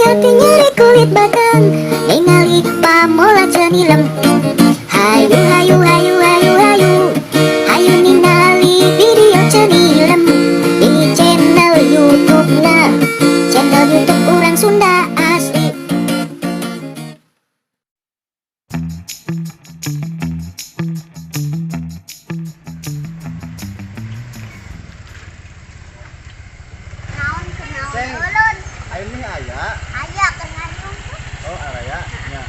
Hati nyeri kulit batang ningali pamola Ceu Nilem. Hayu hayu hayu hayu hayu hayu ningali video Ceu Nilem di channel YouTube na, channel YouTube urang Sunda asli. Naon kunaon? Ceng. Ulun. Ayo nih aya. Aya keur ngariung tuh. Oh, araya. Nya.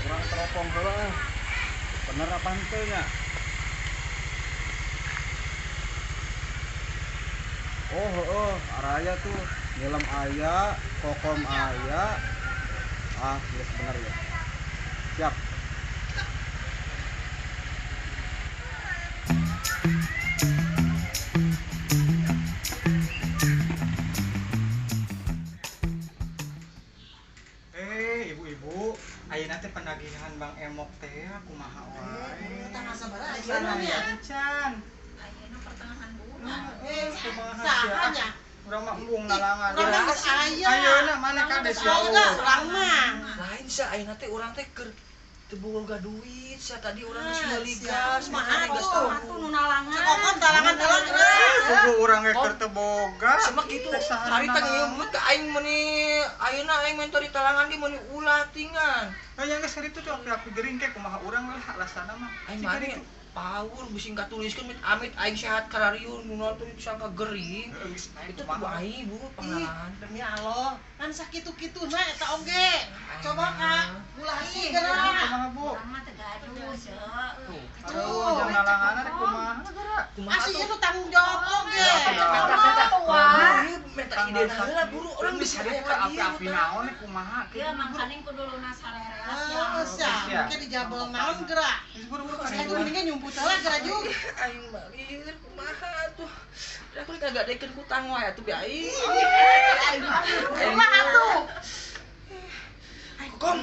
Urang teropong heula ah. Bener apa henteu nya? Oh, heeh, araya tuh. Nilem aya, kokom aya. Ah, geus bener ya. Siap. Eh, ibu-ibu, ayeuna teh penagihan Bang Emok teh kumaha wae. Tanggal sabaraha ayeuna nya? Can. Ayeuna pertengahan bulan. Eh, Kumaha saha sia? nya? Urang mah embung nalangan. Urang mah geus aya. Ayeuna mana kades ya Urang Allah. urang mah. Lain sia, ayeuna teh urang teh keur teu boga duit sia, tadi urang geus Ah, meuli sia, gas, kumaha makanya gas tuh? tahu. Atuh nu nalangan. Ceu Kokom talangan heula geura. Kudu urang ge keur teu boga. Sama kitu Teh saha harita nalangan. ngeungeut ka aing meuni ayeuna aing main tadi talangan di meuni ulah tingan. Aya geus itu tuh api-api gering ke kumaha urang lah alasana mah. Aing Cik mah itu. power bisi katuliskeun mit amit aing sehat karariun nu nonton disangka gering. Heeh, geus aing Itu tuh kumaha. aing bu Ih, pengalaman. demi Allah, kan sakitu-kituna eta oge. Coba ka ulah sih geura. Kumaha Bu? Urang mah teu gaduh, Ceu. Tuh, Aduh, jangan nalangan rek kumaha geura. kumaha Asli tuh? itu tanggung jawab oge. Meta Tua. meta ide heula buru urang bisa aya ka dieu. Api-api naon rek kumaha. Ieu mangkaning kudu lunas harereas ya. Ah, sia, mungkin dijabel naon geura. Geus buru-buru Terus aing mendingan nyumput heula geura juga. Aing balir kumaha tuh. Aku kagak dekeun kutang wae atuh bi aing. Kumaha atuh? Kom,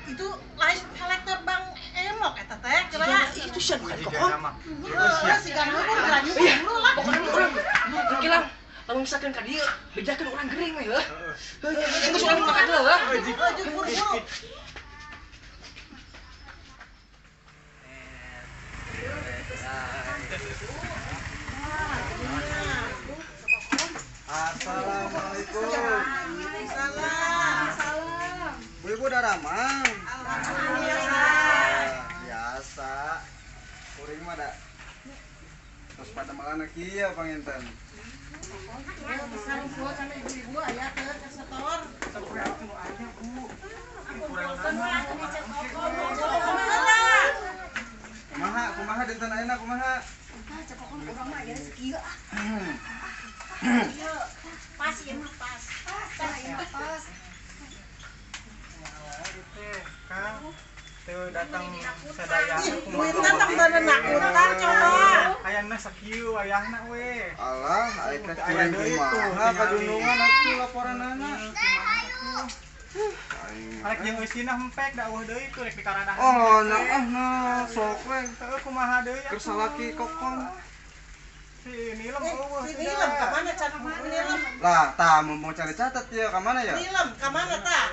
Itu lain kolektor Bang Emok eta teh geura. itu sih bukan Jika kokom. nama. Heeh, si Gandul pun geura nyumput dulu lah. Pokoknya urang keur kilang. Lamun misalkan ka dieu, bejakeun urang gering we heuh. Heuh, geus urang makan heula heuh. Heeh, jeung buru-buru. Assalamualaikum. Salam. Bu Ibu daramang. Alhamdulillah. Biasa. Kuring mah da. Terus pada makan kieu panginten. Sarumpul sama ibu-ibu aya teu ke setor. Kumaha, kumaha dinten ayeuna kumaha? Tah Ceu Kokom urang mah ayeuna sakieu ah. Pas ieu mah pas. Pas ieu mah pas. Kang, teu datang sadaya. Duitna tong bener nakutan coba. Ayana sakieu wayahna we. Alah, aing teh Aya kuring deui tuh, kumaha tingali. kadunungan atuh laporanana. Aing Arek jeung eusina hempek da eueuh deui tuh rek dikaradahan. Oh, nah, ah, nah, sok we. Heuh kumaha deui Keur salaki kokom. Si Nilem eueuh. Si Nilem ka mana can Nilem? Lah, tah mau cari catat ya ka mana ya? Nilem ka mana tah?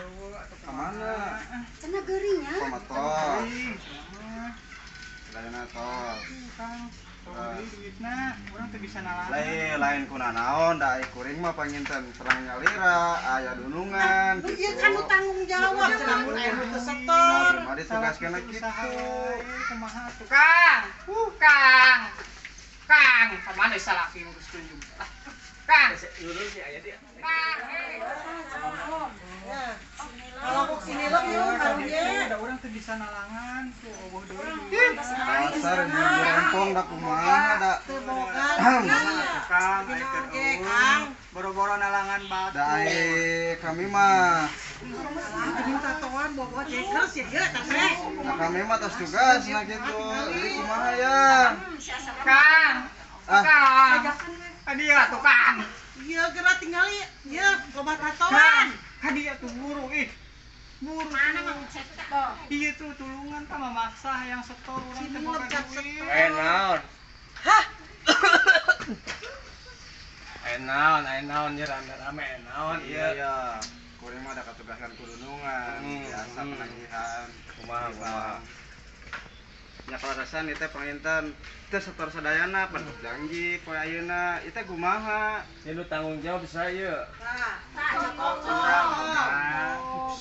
Ka mana? Cenah geuring nya. Komatos. Lain tos. Kang, eueuh deui duitna, urang teu bisa nalangan. Lain lain kuna naon da ai kuring mah panginten terang nyalira, aya dunungan Lu ieu kan nu tanggung jawab cenah mun aya nu teu setor. Nah, ditugaskeun kitu. Kumaha tuh, Kang? Kang. Kang, ka mana salaki nu geus tunjung? Ah, Kang. Kang, hei. Ya. Kalau kok si Nilem yeuh karunya. Da urang teu bisa nalangan tuh eueuh deui. Dasar bumbu rempong da kumaha da. Teu boga. Kang, ai keur Oke, eueuh. Kang. Boro-boro nalangan batu. Da ai kami mah, Geuning tatoan bawa jekers ya ieu eta teh. da kami mah tos tugasna kitu. Jadi kumaha ya? Kang. Ah. Kang. Kadieu atuh, Kang. Ieu geura tingali ieu loba tatoan. Kang, kadieu tuh buru ih. Buru. Mana mang cetok? Iya tuh tulungan tah memaksa hayang setor urang teh boga duit. Naon? Hah? Naon ieu rame-rame naon ieu. Iya. Kuring mah ada katugasan kudunungan, biasa penagihan. Kumaha. Ya kalaresan ieu teh panginten teu setor sadayana pan janji poe ayeuna ieu teh kumaha? Ieu nu tanggung jawab saya. Tah, tah kokom.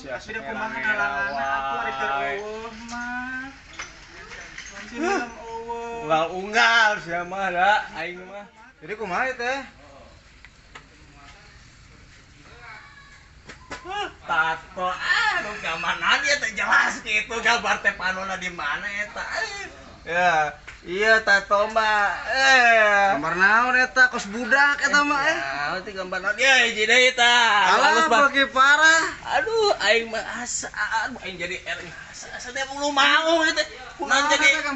Tapi da kumaha ngalanganna atuh ari keur eueuh mah. Sinilem eueuh. Unggal-unggal sia mah da aing mah. Jadi kumaha ieu teh? Tato, aduh gambaran dia teh jelas gitu gambar teh panona di mana eta. Ya, iya tato mah. Gambar naon eta kos budak eta mah Naon teh gambar naon? Ya hiji deui tah. Alah bagi parah. Aduh aing mah asa aduh aing jadi asa asa teh ulu mau teh. Kunaon jadi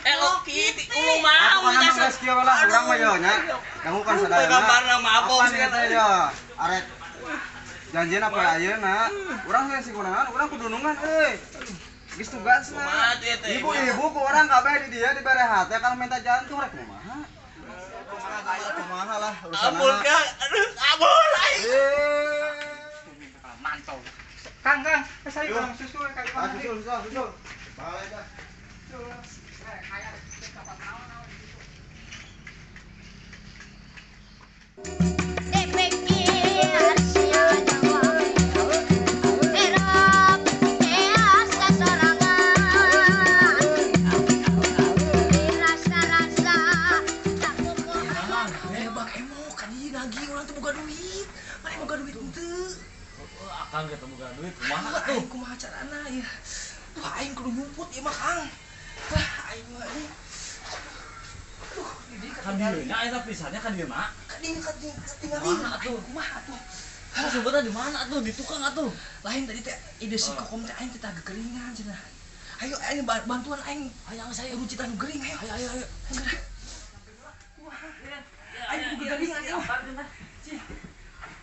Hello Kitty ulu mau teh. Geus kieu lah urang mah yo nya. Dangukan sadayana. Gambarna mabok sih eta. Arek janjian apa ayeuna? Urang teh sikunaon, urang kudunungan euy. Geus tugasna. Ibu-ibu ku urang kabeh di dieu dibere hate kan minta jantung rek kumaha? Kumaha lah urusan. Ampun Kang, aduh ampun aing. Mantau. Kang, saya kurang susu ka imah. Susu. Balik dah. Akang kita boga duit kumaha atuh? Kumaha carana ya? Duh aing kudu nyumput ieu mah Kang. Wah aing mah aduh. Aduh, di kan dieu nya eta pisannya kan dieu mah. Ka dieu katingali. Mana atuh? Kumaha atuh? Sumberna di mana atuh? Di tukang atuh. Lain tadi teh ide si Kokom teh aing teh kegeringan cenah. Ayo aing bantuan aing. Hayang saya rucitan nu gering ayo. Ayo. Kumaha? Aing kudu geringan ieu.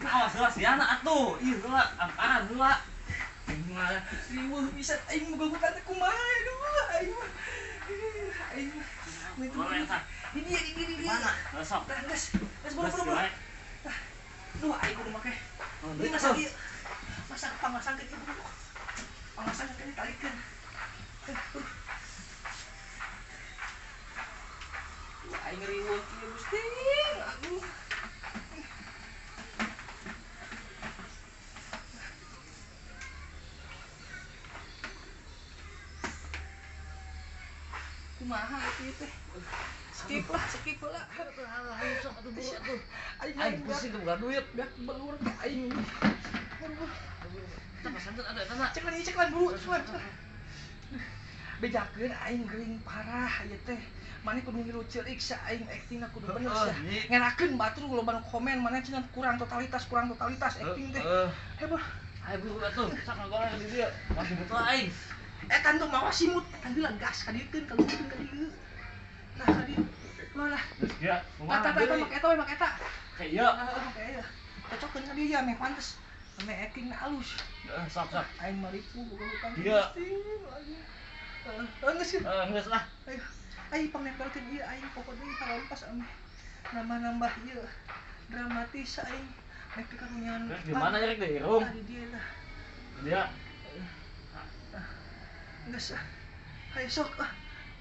Awas heula siana atuh. Ih heula amparan heula. Aing mah riweuh bisa aing boga hutang teh kumaha aduh aing mah. Aing mah. Ini dia ini. Mana? Sok. Tah geus. Geus buru-buru. Duh aing kudu make. Ini masa ieu. Masa pangasangkeun ieu buru. Pangasangkeun ditalikeun. Duh aing riweuh kieu Gusti. Aduh. Kumaha itu teh. Skip lah. Aing pusing tuh boga duit. Biak belur teh aing. Aduh. Tah pasangkeun ada eta na. Cek lan buru, cek. Bejakeun aing gering parah ieu teh. Maneh kudu ngilu ceurik sa aing aktingna kudu bener sia. Ngerakeun batur loba nu komen maneh cenah kurang totalitas akting teh. Heboh. Ayo buru atuh, sok ngagoreng di dieu. Masih betul aing. Eta tuh mawa simut, eta heula gas kadiekeun kalungkeun ka dieu. Nah ka dieu. Lah. Geus kieu, kumaha Eta make eta we make eta. Kayak ieu. Heeh, make ieu. Cocokeun ka dieu ya meh pantes. Meh acting alus. Heeh, sok. Aing mah ripuh boga hutang. Ieu. Heeh, geus kieu. Heeh, geus lah. Ayo. Aing pangnempelkeun ieu aing pokok deui kalompas ameh. Nambah-nambah ieu dramatis aing. Meh karunyaan. Di mana nyerek deui irung? Di dieu lah. Dia. Geus ah. Hayo sok ah.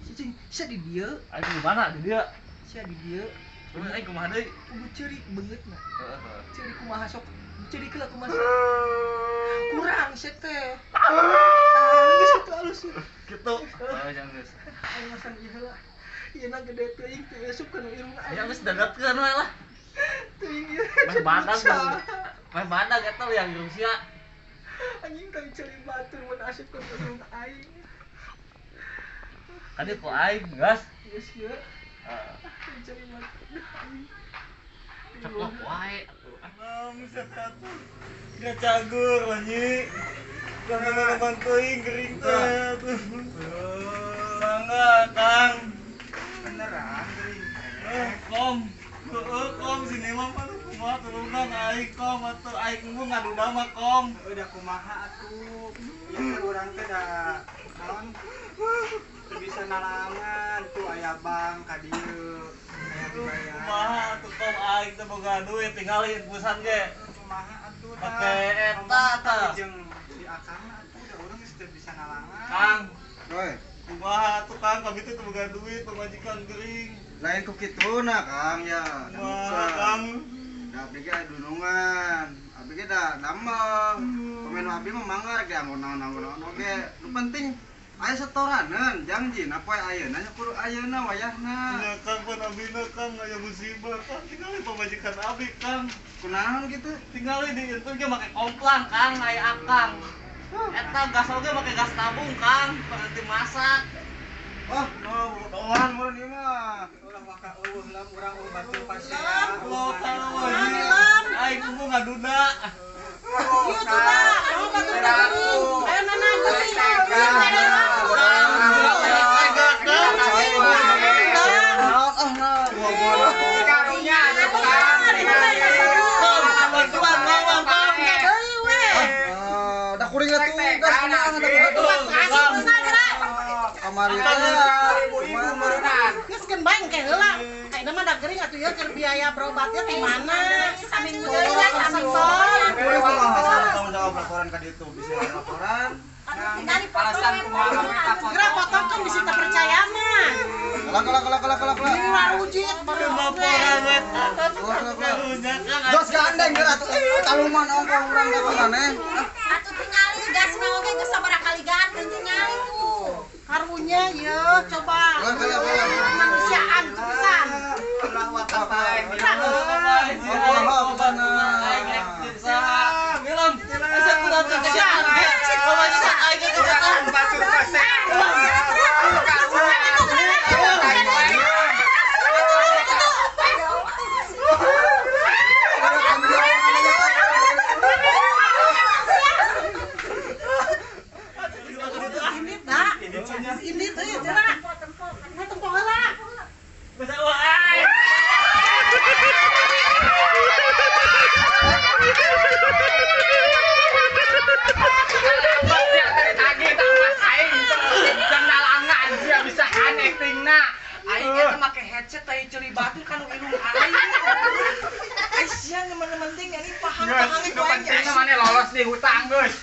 Cicing, sia di dieu. Aing di mana? Di dieu. Sia di dieu. Terus aing kumaha deui? Kudu ceurik beungeutna. Heeh. Ceurik kumaha sok? Ceurik heula kumaha sok? Kurang sia teh. Ah, geus kitu alus. Kitu. Heeh, jangan geus. Aing masang ieu heula. Ieu na gede teuing teu asup kana irungna aing. Ya geus dagatkeun we lah. Teuing ieu. Meh badag. Meh badag eta yang irung sia. Anjing tang ceurik batur mun asup kana irung aing. Kadi ku aing geus. Geus kieu. Heeh. Ceurik batur. Anjing. Ceplok wae. Satu. Gak cagur anjing. Jangan bantuin gering teh. Mangga, Kang. Beneran gering. Kom. Heeh, kom sini mah aduh kumaha tulungan aing kom atuh aing mah ngadu mah kom. Udah kumaha atuh. Ieu urang teh da naon teu bisa nalangan tuh aya bank ka dieu. Aya dibayar. Kumaha atuh Kom aing teh boga duit tinggalin busan ge. Kumaha atuh tah. Pake eta tah. Jeung si akangna atuh da urang geus teu bisa nalangan. Kang, Oi, kumaha atuh Kang kami teh teu boga duit pamajikan gering. Lain ku kituna Kang ya. Kumaha Kang? Da abdi ge aya dunungan. Abdi ge da damel. Pemain abdi mah mangga rek dianggo naon-naon oge. Nu penting aya setoraneun jangjina poe ayeuna nya kudu ayeuna wayahna. Ya Kang pan abina Kang aya musibah Kang tinggalin pamajikan abi Kang. Kunaon kitu? Tinggalin di itu ge make komplang Kang aya akang. Eta gas oge make gas tabung Kang, berarti masak. Oh, no, doan meureun ieu mah. Ulah waka eueuh lam urang eueuh batur pasea. Lo kalau aing kudu ngaduna. Iya coba, kamu batur gering. Ayo nana gering. Karunya atuh Kang. Bantuan ngawang Kang. Deui we. Ah, da kuring tugas kumaha da kamari teh. Ibu-ibu meureunnan. Geus keun bae engke heula. Ayeuna mah da gering atuh ieu keur biaya berobatnya ti mana? Saminggu deui lah sasetor. Kuring kumaha tanggung jawab laporan ka ditu bisa laporan. Alasan kumaha minta foto. Geura potongkeun bisi teu percaya mah. Kalah kalah kalah kalah kalah kalah. Ini warujit baru Laporan we. Kalah kalah kalah. Karunya Kang. Dos gandeng geura atuh. Eh, taluman ongkoh urang da maneh. Atuh tingali gasna oge geus sabaraha kali ganteng tingali tuh. Karunya yeuh coba. Kalah kalah kalah. Kemanusiaan tuh pisan. Ulah waka bae. Batur pasea. Ini dah. Ini tuh ya geura. Nah tempo heula. Aing eta make headset tai ceuli batur kanu irung aing. Ai sia nyemen penting ini paham paham Nu penting mah maneh lolos di hutang geus.